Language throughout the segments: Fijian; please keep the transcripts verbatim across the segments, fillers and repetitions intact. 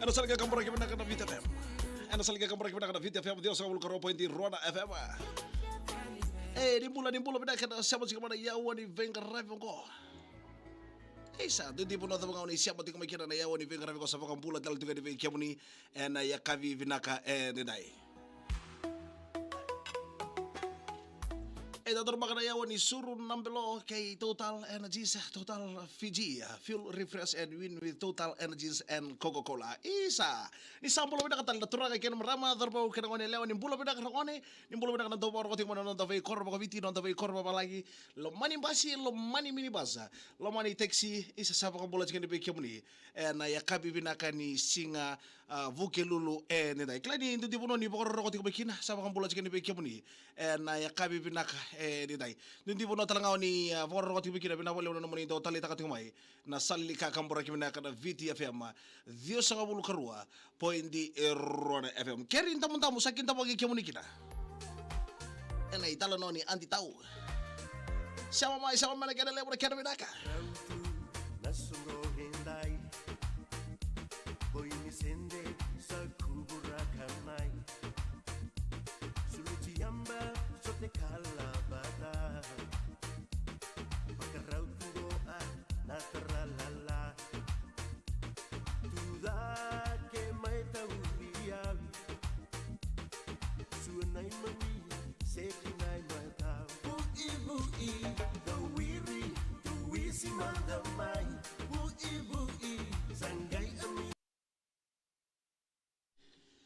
Ena salika kaburaki vinaka na Viti F M. Ena salika kaburaki vinaka na Viti F M, ciwasagavulu ka rua poidi rua na F M. E, ni bula, ni bula vinaka na sema tiko mai na yawa ni veiqaravi oqo. Isa, dui divu no cava ga o ni sema tiko mai kina na yawa ni veiqaravi oqo, sa vakabula tale tiko yani vei kemuni ena yakavi vinaka e daidai. E da torobaka na yawa ni suru na belo kei Total Energies, Total Fiji, fuel refresh and win with Total Energies and Coca-Cola. Isa, ni sa bula vinaka tale na turaga kei na marama, cauravou kei na gone yalewa, ni bula vinaka na gone, ni bula vinaka na dau vakarorogo tiko mai na noda veikoro vakaviti, noda veikoro vavalagi, lomani basi, lomani minibus, lomani taxi, isa sa vakabula tiko yani vei kemuni. Ena yakavi vinaka ni siga, a, Vukelulu e daidai. Kila ni dui divu no ni vakarorogo tiko mai kina, sa vakabula tiko yani vei kemuni. Ena yakavi vinaka e daidai. Dui divu no tale ga o ni, a, vakarorogo tiko mai kina, vinaka vakalevu na nomuni dau taleitaka tiko mai na salika kaburaki vinaka na Viti F M, ciwasagavulu ka rua poidi rua na F M. Keri damudamu, sa kidavaki kemuni kina. Ena italanoa ni Aunty Tau. Sema mai, sema mai na kena levu na kena vinaka. Rautu na soqo e dai. Boi ni sede sa kuvuraka mai. Suluti yaba sote kalabata. Vakarau tu qo a na taralala. Tu cake mai tauri au. Sua nai mami, seki nai mata. Vui, vui, tawiri, tuwisi mada mai. Vui, vui, sa qai ami.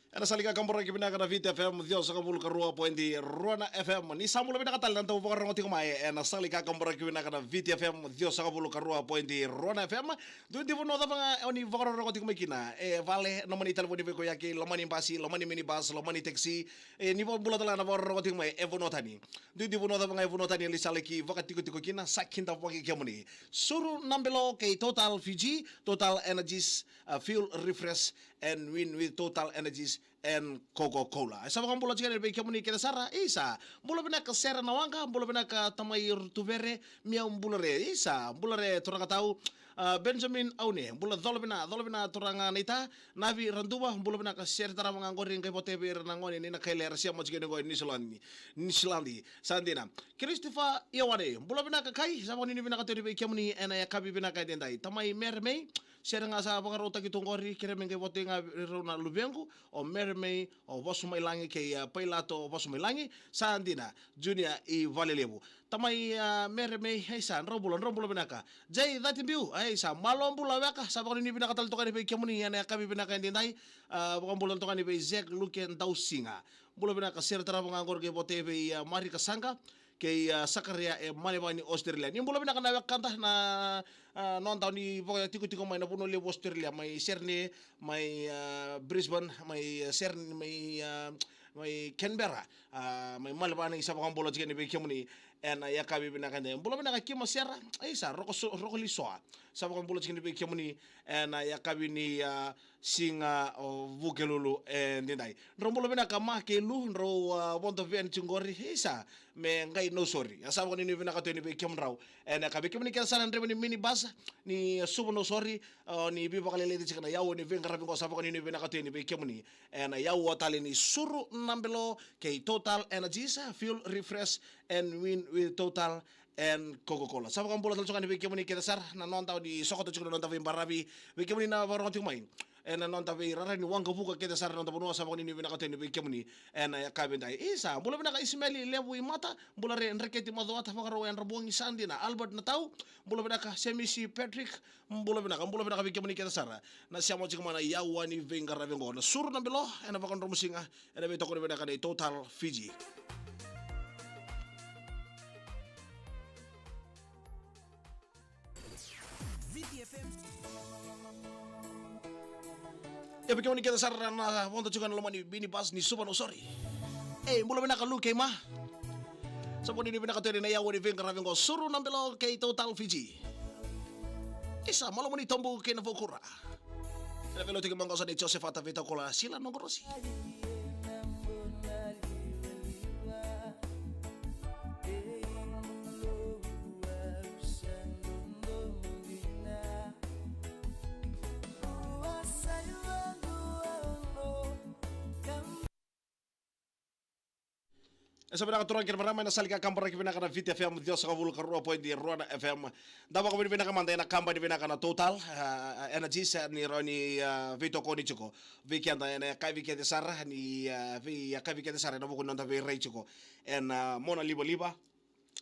Ena salika kaburaki vinaka na Viti F M, ciwasagavulu ka rua poidi rua na F M. Ni sa bula vinaka tale na dau vakarorogo tiko mai ena salika kaburaki vinaka na Viti F M, ciwasagavulu ka rua poidi rua na F M. Dui divu no cava ga o ni vakarorogo tiko mai kina, e vale, nomuni talevoni veikoyaki, lomani basi, lomani minibus, lomani taxi. E, ni vakabula tale ga na vakarorogo tiko mai e vanua tani. Dui divu no cava ga e vanua tani o ni sa laki vakatikotiko kina, sa kidavaki kemuni. Suru na belo kei Total Fiji, Total Energies, a, fuel refresh and win with Total Energies and Coca-Cola. E sa vakabula tiko yani vei kemuni kece sara, isa. Bula vinaka Sera na waqa, bula vinaka tamai Rutuvere, mia bula re, isa. Bula re turaga tau, a, Benjamin Aune, bula colo vina, colo vina turaga naita, Navi Raduva, bula vinaka Sera tarava ga qori qai vote vei ira na gone ni na kaila era sema tiko yani qo e Niusiladi, Niusiladi. Sa dina. Christopher Ioane, bula vinaka kai, sa vakanuinui vinaka tu yani vei kemuni ena yakavi vinaka e daidai. Tamai Mere Mei, Sera ga sa vakarautaki tu qori, kere me qai vote ga vei rau na luvequ, o Mere Mei, o Vosumailagi kei, a, Pailato, o Vosumailagi, sa dina, Junior i Valelevu. Tamai, a, Mere Mei, isa, drau bula, drau bula vinaka. Jai Cati Biu, isa, malo bula weka, sa vakanuinui vinaka tale toka yani vei kemuni ena yakavi vinaka e daidai, a, vakabula tale toka yani vei Zek Luke Dausiga. Bula vinaka Sera tarava ga qori qai vote vei, a, Marika Saqa, kei, a, Sakaria e Malevani Australia. Ni bula vinaka na wekada na, a, noda o ni vakatikotiko mai na vanua levu Australia, mai Sydney, mai, a, Brisbane, mai, a, Sydney, mai, a, mai Canberra, a, mai Malevani, sa vakabula tiko yani vei kemuni ena yakavi vinaka e daidai. Bula vinaka Kima Sera, isa, Roko So-, Roko Lisoa, sa vakabula tiko yani vei kemuni ena yakavi ni, a, siga, o, Vukelulu e daidai. Drau bula vinaka Ma kei Lu, drau, a, vodo veni tiko qori, isa, me qai Nausori. A sa vakanuinui vinaka tu yani vei kemudrau. Ena yakavi, kemuni kece sara na draiva ni minibus ni Suva Nausori, o ni veivakaleleici tiko na yawa ni veiqaravi qo, sa vakanuinui vinaka tu yani vei kemuni. Ena yawa tale ni suru na belo kei Total Energies, fuel refresh and win with Total and Coca-Cola. Sa vakabula tale toka yani vei kemuni kece sara na noda o ni sokota tiko na noda veibaravi, vei kemuni na vakarorogo tiko mai ena noda veirara ni waqavuka kece sara na noda vanua, sa vakanuinui vinaka tu yani vei kemuni ena yakavi e daidai. Isa, bula vinaka Isimeli Levu i Mata, bula re Dreketi Macuata, Vakarau Yadra Bogi, sa dina Albert Natau, bula vinaka Semisi Patrick, bula vinaka, bula vinaka vei kemuni kece sara na sema tiko mai na yawa ni veiqaravi oqo, na suru na belo ena vakadromusiga, ena veitokoni vinaka nei Total Fiji. Viti F M. Ia vei kemuni kece sara na vodo tiko ena loma ni minibus ni Suva Nausori. Ei, bula vinaka Lu kei Ma. Sa vakanuinui vinaka tu yani na yawa ni veiqaravi oqo, suru na belo kei Total Fiji. Isa, malo mo ni tobu kei na vukura. Ena veilautaki maqosa nei Joseph Ata Veitaukula, Sila Noqorosi. E sa vinaka turaga kei na marama, ena sala ni kakaburaki vinaka na Viti F M, ciwasagavulu ka rua poidi rua na F M. Da vakavinavinaka mada ena kabani vinaka na Total, ah, Energies, eh, ni rawa ni, ah, veitokoni tiko vei keda ena yakavi kece sara, ni, ah, vei yakavi kece sara ena vuku ni noda veirai tiko ena, ah, mona livaliva.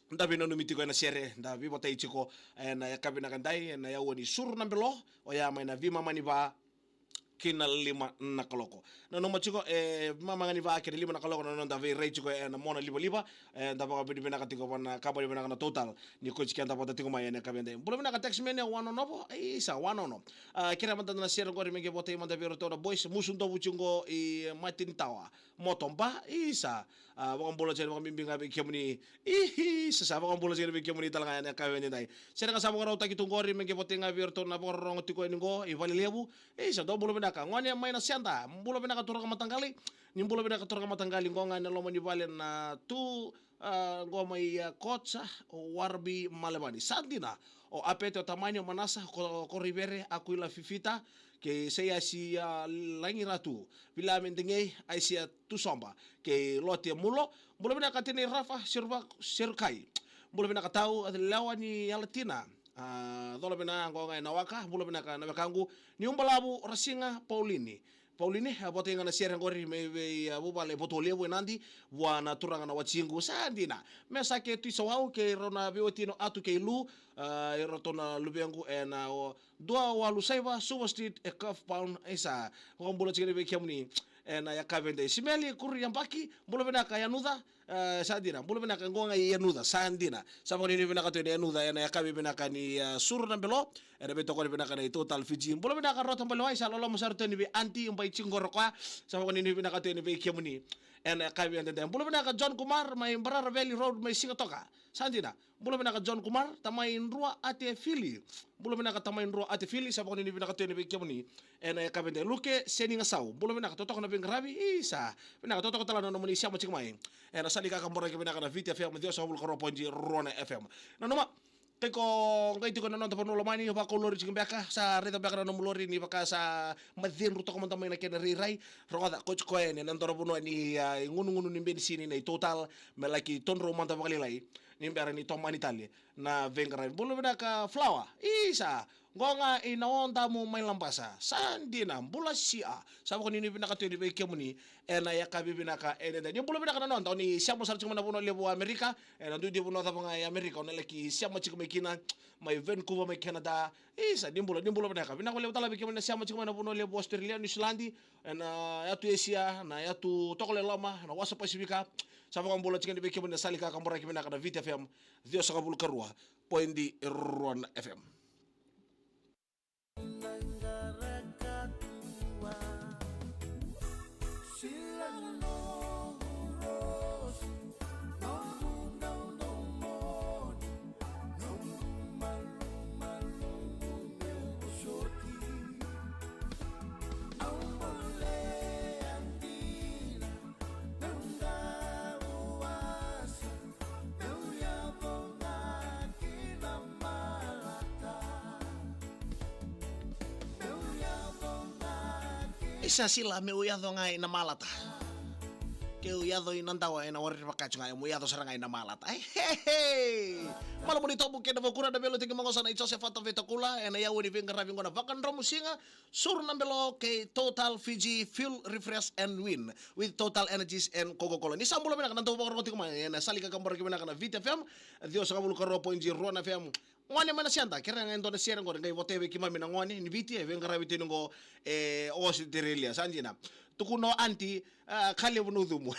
Da veinanumi tiko ena sere, da veivotai tiko ena yakavi vinaka edai, ena yaua ni suru na belo, oya mai na veimama ni va ki na lima na kaloko. Nanuma tiko, e, veimama ga ni va ki na lima na kaloko na noda veirai tiko ena mona livaliva, e, da vakavinavinaka tiko vua na kabani vinaka na Total, ni kauti keda vata tiko mai ena yakavi edai. Bula vinaka Taxman, e, Wanonovo, isa, Wanono. A, kerea mada na sere qori me qai votai mada vei iratou na boys, Musu Dovu tiko qo i Martin Tower. Motoba, isa. A, vakabula tiko, vakabibi ga vei kemuni. Ihi, sa, sa vakabula tiko vei kemuni tale ga ena yakavi edai. Sere ga sa vakarautaki tu qori, me qai votai ga vei iratou na vakarorogo tiko yani qo i Valelevu. Isa, dou bula vinaka. Gone mai na Seda, bula vinaka turaga mataqali. Ni bula vinaka turaga mataqali, qo ga ena loma ni vale na tu, a, qo mai, a, Kocha, o Warabi Malevani. Sa dina, o Apete, o Tamani, o Manasa, ko, ko Rivere, Akuila Fifita, kei Seiasi, a, Lagiratu, Vilame Degei, Aisia Tusoba, kei Lote Mulo, bula vinaka Tinai Rafa, Seruva-, Serukai, bula vinaka tau, Lewa ni Yalatina, a, cola vinaka qo ga ena waka, bula vinaka na wekaqu, Niubalavu, Rasiga, Paulini, Paulini, a, votai ga na sere qori mai vei, a, vuvale Voto Levu e Nadi, vua na turaga na watiqu, sa dina. Mesake Tuisawau, kei rau na veiwatini o Atu kei Lu, a, iratou na luvequ ena, o, dua walu saiva, Suva Street, e Cuff Pound, isa. Vakabula tiko vei kemuni ena yakavi edai. Simeli Kuriyabaki, bula vinaka Yanuca, e, sa dina. Bula vinaka qo ga i Yanuca, sa dina. Sa vakanuinui vinaka tu ena Yanuca, ena yakavi vinaka ni, e, suru na belo, ena veitokoni vinaka na i Total Fiji. Bula vinaka Rota Balewai, sa loloma sara tu yani vei Aunty, bai tiko qo o koya. Sa vakanuinui vinaka tu yani vei kemuni ena yakavi edai. Bula vinaka John Kumar, mai Barara Valley Road, mai Sigatoka. Sa dina. Bula vinaka John Kumar, tamai Drua Ate Fili. Bula vinaka tamai Drua Ate Fili, sa vakanuinui vinaka tu yani vei kemuni ena yakavi edai. Luke Senigasau, bula vinaka, totoka na veiqaravi, isa. Vinaka, totoka tale na nomuni sema tiko mai ena sala ni kakaburaki vinaka na Viti F M, ciwasagavulu ka rua poidi rua na F M. Nanuma, ke o qai tiko ena noda vanua lomani, vakaulori tiko beka, sa raica beka na nomu lori ni vaka sa macedru toka mada mai na kena rairai. Rogoca, kauti koya yani ena dua na vanua ni, a, igunugunu ni benisini na i Total, me laki todrou mada vakalailai ni bera ni tomani tale na veiqaravi. Bula vinaka Flower. Isa, qo ga i Naodamu mai Labasa. Sa dina, bula sia. Sa vakanuinui vinaka tu yani vei kemuni ena yakavi vinaka edai. Ni bula vinaka na noda, o ni sema sara tiko mai na vanua levu o Amerika, ena duidui vanua cava ga e Amerika o na laki sema tiko mai kina, mai Vancouver, mai Canada. Isa, ni bula, ni bula vinaka. Vinaka vakalevu tale vei kemuni na sema tiko mai na vanua levu o Australia, New Zealand, ena yatu Asia, na yatu tokalau e loma, na wasa Pasifika. Sa vakabula tiko yani vei kemuni na sala ni kakaburaki vinaka na Viti F M, ciwasagavulu ka rua poidi rua na F M. Isa, sila meu yaco ga ina malata. Keu yaco ina dawa ena warai vakatu ga, meu yaco sara ga ina malata. Ai, he, he. Malamuni tobu kei na vakura na veilautaki maqosa na i Joseph Vata Veitakula, ena yaua ni veiqaravi qo na Vakadromusiga, Suru na Belo kei Total Fiji Fuel Refresh and Win with Total Energies and Coca-Cola. Ni sa bula vinaka na dau vakarorogo tiko mai ena sala ni kakaburaki vinaka na Viti F M, ciwasagavulu ka rua poidi rua na F M. Gone mai na Seda, kerea ga e dua na sere qori qai votai vei keimami na gone ni Viti e veiqaravi tiko qo e Australia. Sa dina. Tukuna o Aunty, ah, ka levu na ucumu.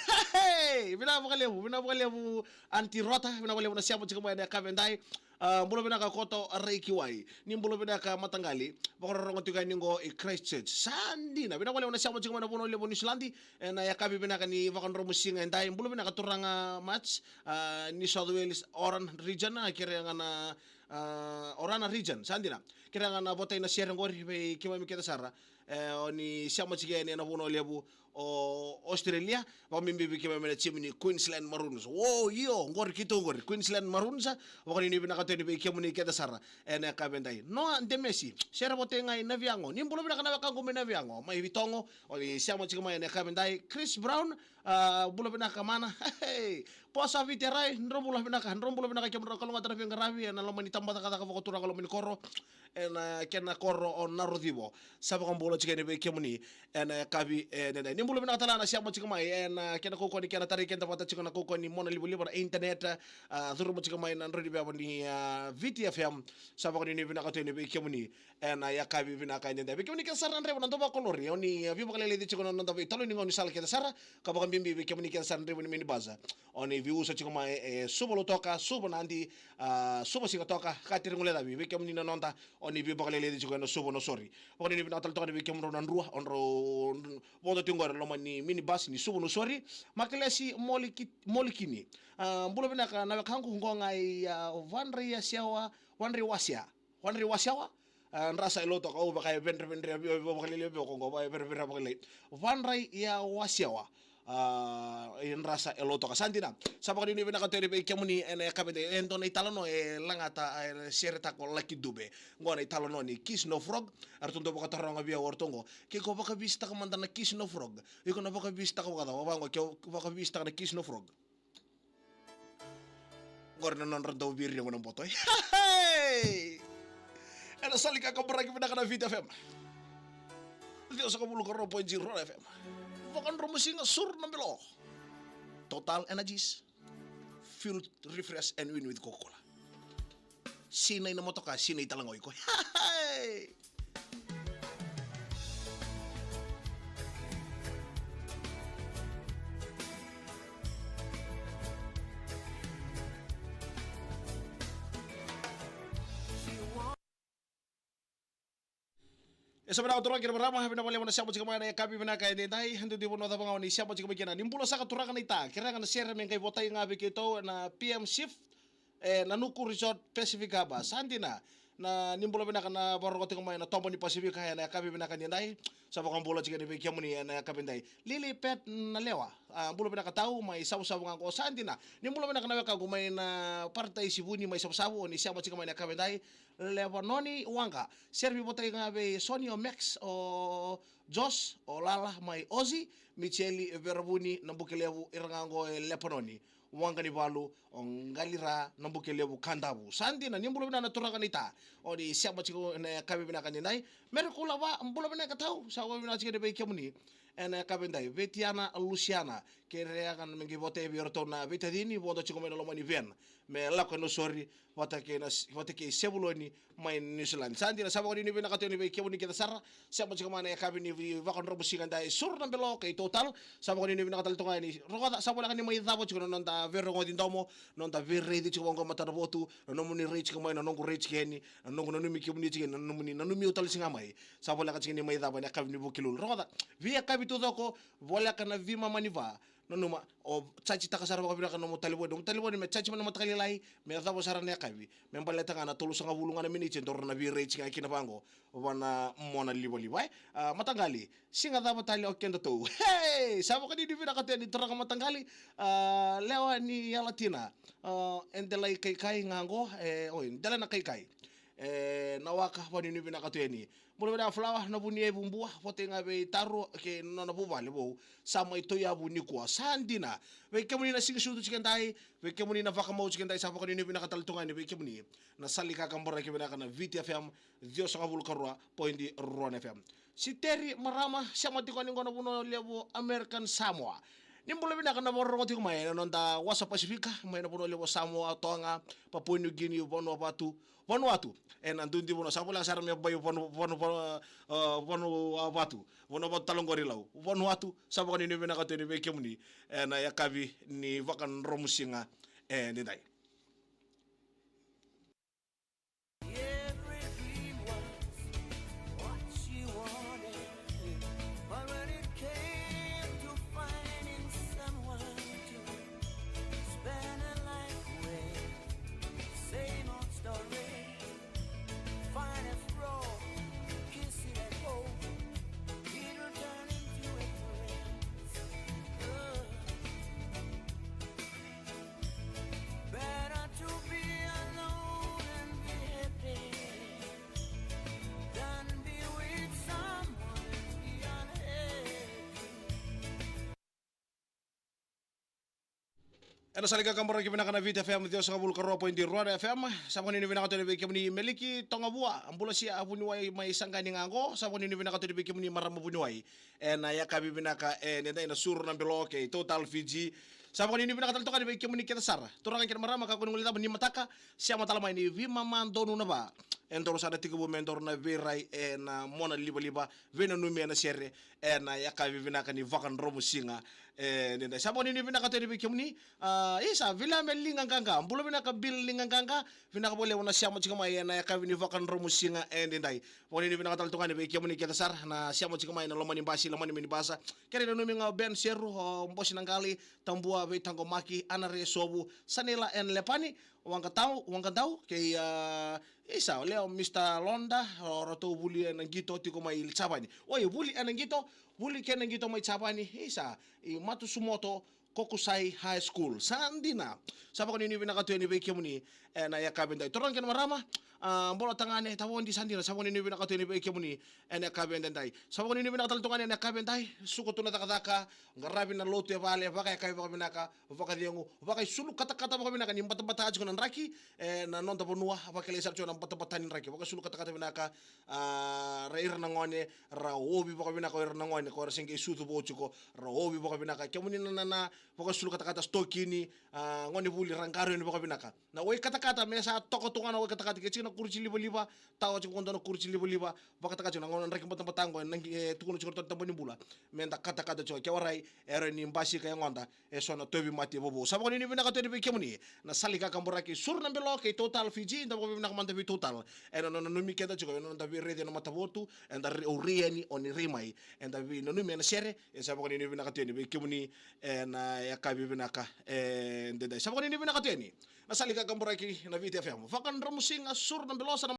Vinaka vakalevu, vinaka vakalevu Aunty Rota, vinaka vakalevu na sema tiko mai ena yakavi edai. Ah, bula vinaka Koto Raikiwai. Ni bula vinaka mataqali. Vakarorogo tiko yani qo i Christchurch. Sa dina. Vinaka vakalevu na sema tiko mai na vanua levu o Niusiladi ena yakavi vinaka ni Vakadromusiga edai. Bula vinaka turaga Mats, ah, New South Wales, Orana region, ah, kerea ga na, ah, Orana region. Sa dina. Kerea ga na votai na sere qori vei keimami kece sara E, o ni sema tiko yani ena vanua levu o Australia, vakabibi vei keimami na timi ni Queensland Maroons. O, io, qori keitou qori, Queensland Maroons. Vakanuinui vinaka tu yani vei kemuni kece sara ena yakavi edai. Noa Demesi, sere vata ga i Naviago. Ni bula vinaka na wekaqu mai Naviago, mai Vitogo. O ni sema tiko mai ena yakavi edai. Chris Brown, a, bula vinaka mana. Hey, Posa Viti Rai, drau bula vinaka, drau bula vinaka kemudrau kalougata na veiqaravi ena loma ni tabacakacaka vakaturaga loma ni koro, ena kena koro o Narocivo. Sa vakabula tiko yani vei kemuni ena yakavi edai. Ni bula vinaka tale ga na sema tiko mai ena kena kaukauwa ni kena tarai keda vata tiko na kaukauwa ni mona livaliva na internet, a, curuma tiko mai na drau ni veva ni, a, Viti F M. Sa vakanuinui vinaka tu yani vei kemuni ena yakavi vinaka edai. Vei kemuni kece sara na draiva, na dau vakolori, o ni, a, veivakaleleci tiko na noda veitalanoa ni gaunisala kece sara, ka vakabibi vei kemuni kece sara na draiva ni minibus. O ni veiusa tiko mai e Suva Lautoka, Suva Nadi, a, Suva Sigatoka, Katirigulecavi, vei kemuni na noda, o ni veivakaleleci tiko ena Suva Nausori. Vakanuinui vinaka tale toka yani vei kemudrau na drua, o drau vodo tiko qori loma ni minibus ni Suva Nausori. Makelesi Moliki-, Molikini. A, bula vinaka na wekaqu, qo ga i, a, Vadrei Siawa, Vadrei Wasea. Vadrei Wasea, a, Drasa e Lautoka, au vaka e vedrevedre, via, via vakalelei vei au qo, vaka e vedrevedre vakalelei. Vadrei Wasea, a, e Drasa e Lautoka. Sa dina, sa vakanuinui vinaka tu yani vei kemuni ena yakavi edai, e dua na italanoa e lagata, a, e seretaka o Lucky Dube. Qo na italanoa ni Kiss No Frog, eratou dau vakataroga vei au o ratou qo. Ke ko vakavisitaka mada na Kiss No Frog, iko na vakavisitaka vakacava? Vaqo, ke vakavisitaka na Kiss No Frog. Qori na nodra dau viri au na boto. Hey! Ena sala ni kakaburaki vinaka na Viti F M. Ciwasagavulu ka rua point zero F M. Vakadromusiga, suru na belo. Total Energies. Fuel, refresh and win with Coca-Cola. Sinai na motoka, sinai tale ga o iko. Hey! E sa vinaka turaga kei na marama, vinaka vakalevu na sema tiko mai ena yakavi vinaka edaidai. Duidui vanua cava ga o ni sema tiko mai kina, ni bula saka turaga naita. Kerea ga na sere me qai votai ga vei keitou na P M Shift, e, Nanuku Resort, Pacific Harbour. Sa dina. Na ni bula vinaka na vakarorogo tiko mai na toba ni Pasifika ena yakavi vinaka edaidai. Sa vakabula tiko yani vei kemuni ena yakavi edai. Lily Pet Nalewa, a, bula vinaka tau, mai Savusavu ga qo. Sa dina. Ni bula vinaka na wekaqu mai na Parataisi Vuni mai Savusavu, o ni sema tiko mai na yakavi edai. Levanoni Waqa, sere veivotai ga vei Soni, o Max, o Josh, o Lala mai Ozi, Micheli Veravuni, Nabukelevu, ira ga qo e Lepanoni. Waqa ni Valu, o Qalira, Nabukelevu, Kadavu. Sa dina, ni bula vinaka na turaga naita. O ni sema tiko ena yakavi vinaka edaidai. Mere Kulava, bula vinaka tau, sa vakavinavinaka tiko yani vei kemuni ena yakavi edai. Vetiana Lusiana, kerea ga me qai votai vei iratou na veitacini, vodo tiko mai na loma ni van me lako e Nausori, vata kei na, vata kei Sevuloni mai New Zealand. Sa dina, sa vakanuinui vinaka tu yani vei kemuni kece sara. Sema tiko mai na yakavi ni Vakadromusiga edai, suru na belo kei Total. Sa vakanuinui vinaka tale toka yani. Rogoca, sa voleka ni mai cava tiko na noda veirogoci domo, noda veiraici tiko vaqo e matanavotu, na nomuni rai tiko mai, na noqu rai tiko yani, na noqu nanumi kemuni tiko yani, na nomuni nanumi au tale tiko ga mai. Sa voleka tiko ni mai cava ena yakavi ni Vukelulu. Rogoca, veiyakavi taucoko, voleka na veimama ni va. Nanuma, o charge taka sara vakavinaka na nomu talevoni. Nomu talevoni me charge mai na mataka lailai, me yacova sara na yakavi. Me baleta ga na tolusagavulu ga na miniti e dodonu na veirai tiko ga kina vaqo, va na mona livaliva, e? A, mataqali, siga cava tale o kedatou? Hey! Sa vakanuinui vinaka tu yani turaga mataqali, a, Lewa ni Yalatina. A, e Delai Kaikai ga qo, e, oi, Delai na Kaikai. E, na waka, vakanuinui vinaka tu yani. Bula vinaka Falawa, na Vuni e Vubua, votai ga vei Taro kei na nona vuvale vou, sa mai Toiyavu nikua. Sa dina. Vei kemuni na siga sucu tiko edai, vei kemuni na vakamau tiko edai, sa vakanuinui vinaka tale tu ga yani vei kemuni na sala ni kakaburaki vinaka na Viti F M, ciwasagavulu ka rua point rua na F M. Siteri Marama, sema tiko yani qo na vanua levu American Samoa. Ni bula vinaka na vakarorogo tiko mai ena noda wasa Pasifika, mai na vanua levu Samoa, Toga, Papua New Guinea, Vanuavatu, Vanuatu. Ena duidui vanua, sa voleka sara me bai Vanu, Vanu, Vanu, a, Vanuavatu. Vanuavatu tale qori Lau. Vanuatu, sa vakanuinui vinaka tu yani vei kemuni ena yakavi ni Vakadromusiga edaidai. Every dream was what she wanted, but when it came to finding someone to spend her life with, same old story. Finest road, kiss it and go. Ena sala ni kakaburaki vinaka na Viti F M, ciwasagavulu ka rua poidi rua na F M. Sa vakanuinui vinaka tu yani vei kemuni Meliki Togavua, bula sia, a vuniwai mai Saqani ga qo. Sa vakanuinui vinaka tu yani vei kemuni marama vuniwai. Ena yakavi vinaka, e, ni dai na Suru na Bilo kei Total Fiji. Sa vakanuinui vinaka tale toka yani vei kemuni kece sara. Turaga kei na marama, kakua ni guilecava ni mataka, sema tale mai ni veimama donu na va. E dodonu sa na tekivu me dodonu na veirai, e, na mona livaliva, veinanumi ena sere, ena yakavi vinaka ni Vakadromusiga. E, ni dai. Sa vakanuinui vinaka tu yani vei kemuni. A, isa, Viliame Liga Qaqa. Bula vinaka Bill Liga Qaqa. Vinaka vakalevu na sema tiko mai ena yakavi ni Vakadromusiga edaidai. Vakanuinui vinaka tale toka yani vei kemuni kece sara na sema tiko mai ena loma ni basi, loma ni minibus. Kere nanumi ga o Ben Seru, o Bosi Naqali, Tabua Veitaqomaki, Ana Resovu, Sanila and Lepani, Waqatau, Waqadau, kei, a, isa, o Leo, Mister Londa, o ratou Vuli ena Qito tiko mai Japani. Oi, Vuli ena Qito, Vuli kei na Qito mai Japani, isa, i Matsumoto Kokusai High School. Sa dina. Sa vakanuinui vinaka tu yani vei kemuni ena yakavi edaidai. Turaga kei na marama, a, bula tagane, tavodi, sa dina. Sa vakanuinui vinaka tu yani vei kemuni ena yakavi edaidai. Sa vakanuinui vinaka tale toka yani ena yakavi edaidai. Suka tu na cakacaka, qaravi na lotu e vale, vakayakavi vakavinaka, vakacegu, vakaisulu katakata vakavinaka ni batabata tiko na draki, e, na noda vanua, vakilai sara tiko na batabata ni draki, vakaisulu katakata vinaka, a, ra ira na gone, ra ovi vakavinaka o ira na gone, ko ira se qai sucu vou tiko, ra ovi vakavinaka. Kemuni na, na, na, vakaisulu katakata stokini, a, gone vuli ra qarauni vakavinaka. Na wai katakata me sa toka toka na wai katakata, ke tiko na kuriti livaliva, tawa tiko kodo na kuriti livaliva, vakataka tiko na gauna draki batabata qo, na, e, tukuna tiko ratou na tabana ni bula. Me da katakata tiko, ke warai, e rawa ni basika e goda, e so na tauvimate vovou. Sa vakanuinui vinaka tu yani vei kemuni. Na sala ni kakaburaki Suru na Bilo kei Total Fiji, da vakavinavinaka mada vei Total. Ena nona nanumi keda tiko, ena noda veiraici ena matavotu, eda re-, au rei yani, o ni rei mai. Eda veinanumi ena sere, e sa vakanuinui vinaka tu yani vei kemuni, ena yakavi vinaka, edaidai. Sa vakanuinui vinaka tu yani. Na sala ni kakaburaki na Viti F M. Vakadromusiga Suru na Bilo sa na